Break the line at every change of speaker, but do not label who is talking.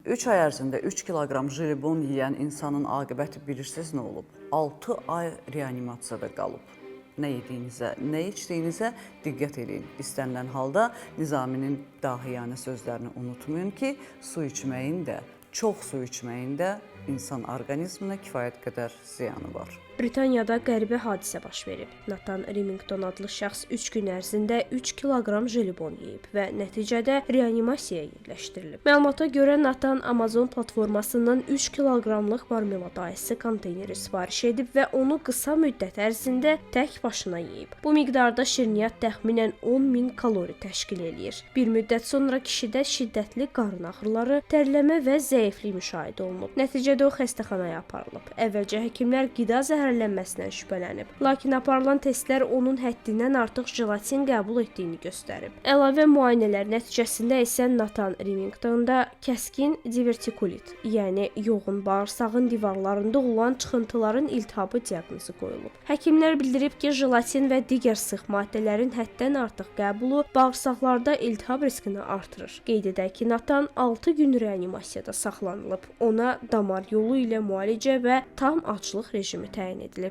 3 ay ərzində 3 kiloqram jelibon yeyən insanın aqibəti bilirsiniz nə olub? 6 ay reanimasiyada qalıb. Nə yediyinizə, nə içdiyinizə diqqət eləyin. İstənilən halda Nizaminin dahiyanə sözlərini unutmayın ki, su içməyin də, çox su içməyin də insan orqanizminə kifayət qədər ziyanı var.
Britaniyada qəribə hadisə baş verib. Nathan Remington adlı şəxs 3 gün ərzində 3 kiloqram jelibon yeyib və nəticədə reanimasiyaya yerləşdirilib. Məlumata görə Nathan Amazon platformasından 3 kiloqramlıq marmelad ayısı konteyneri sifariş edib və onu qısa müddət ərzində tək başına yeyib. Bu miqdarda şirniyyat təxminən 10 min kalori təşkil eləyir. Bir müddət sonra kişidə şiddətli qarın ağrıları, tərləmə və zəiflik müşahidə olunub. Nəticədə o xəstəxanaya aparılıb. Əvvəlcə həkimlər qida zəhərlənməsindən şübhələnib. Lakin aparılan testlər onun həddindən artıq jelatin qəbul etdiyini göstərib. Əlavə müayinələr nəticəsində isə Nathan Remingtonda kəskin divertikulit, yəni yoğun bağırsağın divarlarında olan çıxıntıların iltihabı diaqnozu qoyulub. Həkimlər bildirib ki, jelatin və digər sıx maddələrin həddən artıq qəbulu bağırsaqlarda iltihab riskini artırır. Qeyd edək ki, Nathan 6 gün reanimasiyada saxlanılıb. Ona damar yolu ilə müalicə və tam aclıq rejimi təyin edilib.